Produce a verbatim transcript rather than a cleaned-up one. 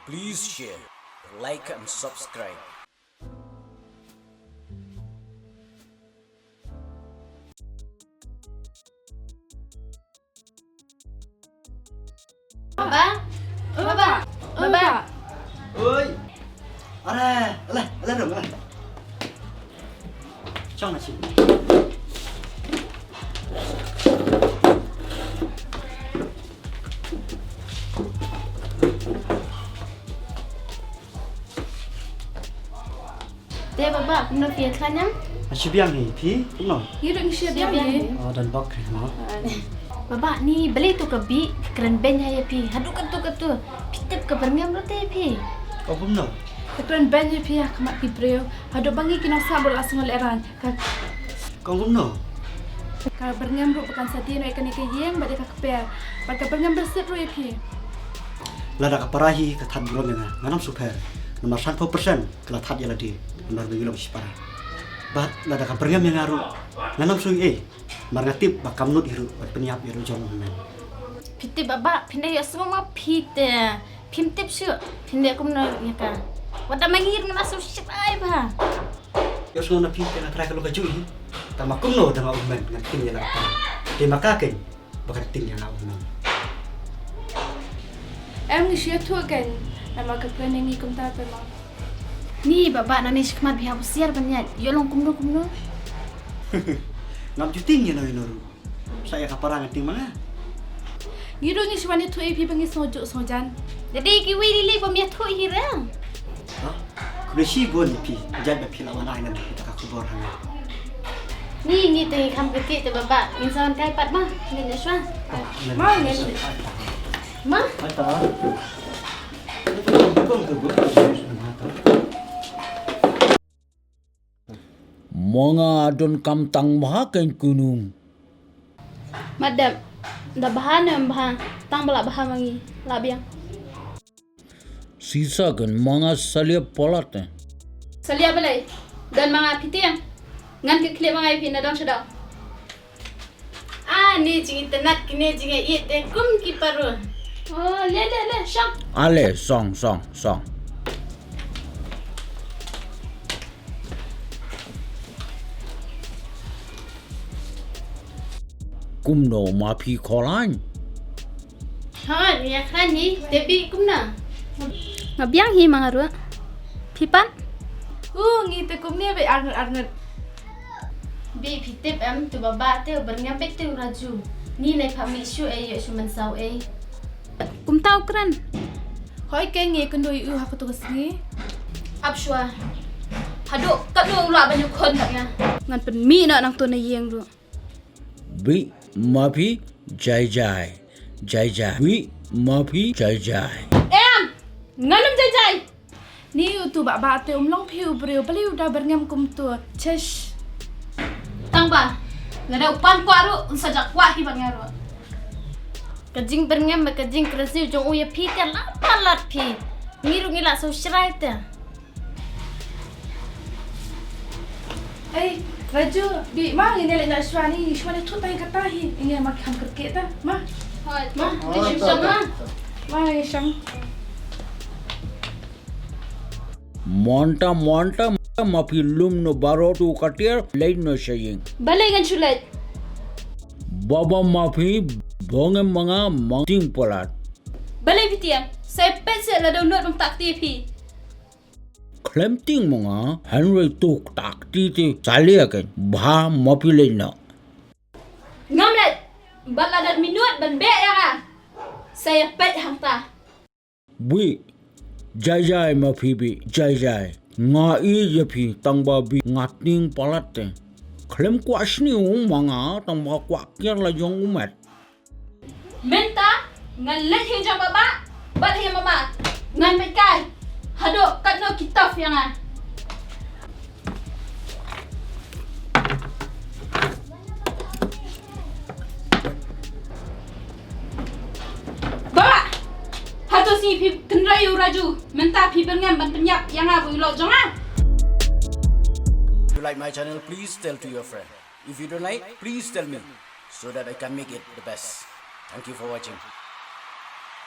Please share, like and subscribe. Baba, baba, baba. Oi. Are, ale, ale dong, ale. Chong na chi. Te baba, kumno phi ïa khlaiñ? Nga shu biang hi, phi kumno? Ngi ruh ngi shu biang hi. Oh, don bok hi mo. Baba, ni balei tu ka Bih ka kren beiñ ha ïa phi? Haduh katto katto phi tip ka byrngem ruh te phi. Ka kumno? Ka kren beiñ ïa phi ha khmat ki briew. Haduh ba ngi ki nongshah bad la sngewlehrain. Ka Kong kumno? Ka byrngem ruh ba kan sa die noh ïa kane ka ïing bad ïa ka kper. Bad ka byrngem bad shet ruh ïa phi. Lada ka para hi ka thad burom ïa nga, ngan ym shu pher. Namar sanphew percent ka la thad ïa lade. Namar ba ngi long shipara. Bad lada ka byrngem ïa nga ruh, ngan ym shu ïa ei. Namar nga tip ba kam nud hi ruh ban pynïap ïa ruh jong u hynmen. Phi tip baba, phin da ïohsngew ma phi te. Phim tip shuh, phin da kumno ïa ka. Wat da ma ngi ruh ngan ym shu shit ai bha. Ïohsngew na phi te nga trai ka long kajuh hi. Tang ma kumno da nga u hynmen ngan tieng ïa la ka para. Te ma ka keiñ ba kan tieng ïa nga u hynmen. Em ngi shu ïathuh keiñ. Namar ka plan ïa ngi kumta te ma. Ni baba nangne shakhmat phi hap husiar ban ïaid. Ïoh long kumno kumno. Ngam ju tieng ïa no ïa no ruh. Sa ïa ka para ngan tieng ma nga. Ngi ruh ngi shu wan ïathuh ïa phi ba ngi sngewjuh sngewjan. Lada kiwei lei lei bym ïathuh hi re. Ha? Khublei shibun ïa phi. Jait ba phi la wan ai ngan ïa ka khubor ha nga. Ngi ngi te ngi kham kyrkieh te baba. Ngin sa wan kai pat ma. Ngin ïa shuwa. Ma ngin. Ma. Ai ta. Ma nga donkam tang bha kein kynnoh. Madam, da bha ne em bha, tang ba la bha ma ngi, la biang. Shisha kein ma nga salia palat. Salia balei, don ma nga phi tieng. Ngan kit khlieh ma nga ïa phi na dong sha dong. Ah, ne jingitynnad kine jingïaieit de kum ki paro. Oh, le le le, shong. Ale, shong shong shong. Kumno ma phi khlaiñ? Ha, ngi ïa khlaiñ hi, te phi kumno? Nga biang hi ma nga ruh. Phi pat? Uh, ngi te kumne beit arngut arngut. Bih phi tip em, tu baba te u byrngem beit te u Raju. Ngi nai phah mih shuh ei ïoh shu mynsaw ei. Kumta u kren. Hoi keiñ ngi kynduh ïa u ha katu ka sngi. Ap shuwa. Haduh katno u lah ban ïakhun bad nga. Ngan pynmih noh nangtu na ïing ruh. Bih ma phi jai jai. Jai jai. Bih ma phi jai jai. Em! Ngan ym jai jai. Ni utu bah bah te um long phi u briew, balei u da byrngem kumtu. Chesh. Tang ba nga da u pan kwah ruh un sa jah kwah hi bad nga ruh. Ka jingbyrngem bad ka jingkyrsiw jong u ïa phi te la palat phi. Ngi ruh ngi la sngewshrai te. Ei, Raju, bih ma ngin ïaleit noh shuwa, ngi shuwa ne thut tang kata hi, ngi ma kham kyrkieh ta, ma. Hooid, ma, ngi shong ma. Ma ngi shong. Mynta mynta ma phi lum noh baroh tu ka tiar, leit noh sha ïing. Balei ngan shu leit? Baba ma phi byrngem ma nga ma tieng palat. Balei phi tieng? Sa ïa peit seh lada u Nod um takti ïa phi. Khlem tieng ma nga, hynrei tu takti te salia kein, bha ma phi leit noh. Ngam leit, bad lada u Nod ban beh ïa nga. Sa ïa peit hangta. Bih, jai jai ma phi bih, jai jai. Nga ïeit ïa phi tang ba bih nga tieng palat te. Khlem kwah sniew ma nga tang ba kwah kiar la jong u met. Mynta ngan leit ha ïing jong baba bad ha ïing mama. Ngan peit kai haduh katno ki tough ïa nga. Baba! Hato sngi phi kynrei ïa u Raju, mynta phi byrngem ban pynïap ïa nga bad u lok jong nga. If you like my channel, please tell to your friend. If you don't like, please tell me so that I can make it the best. Thank you for watching.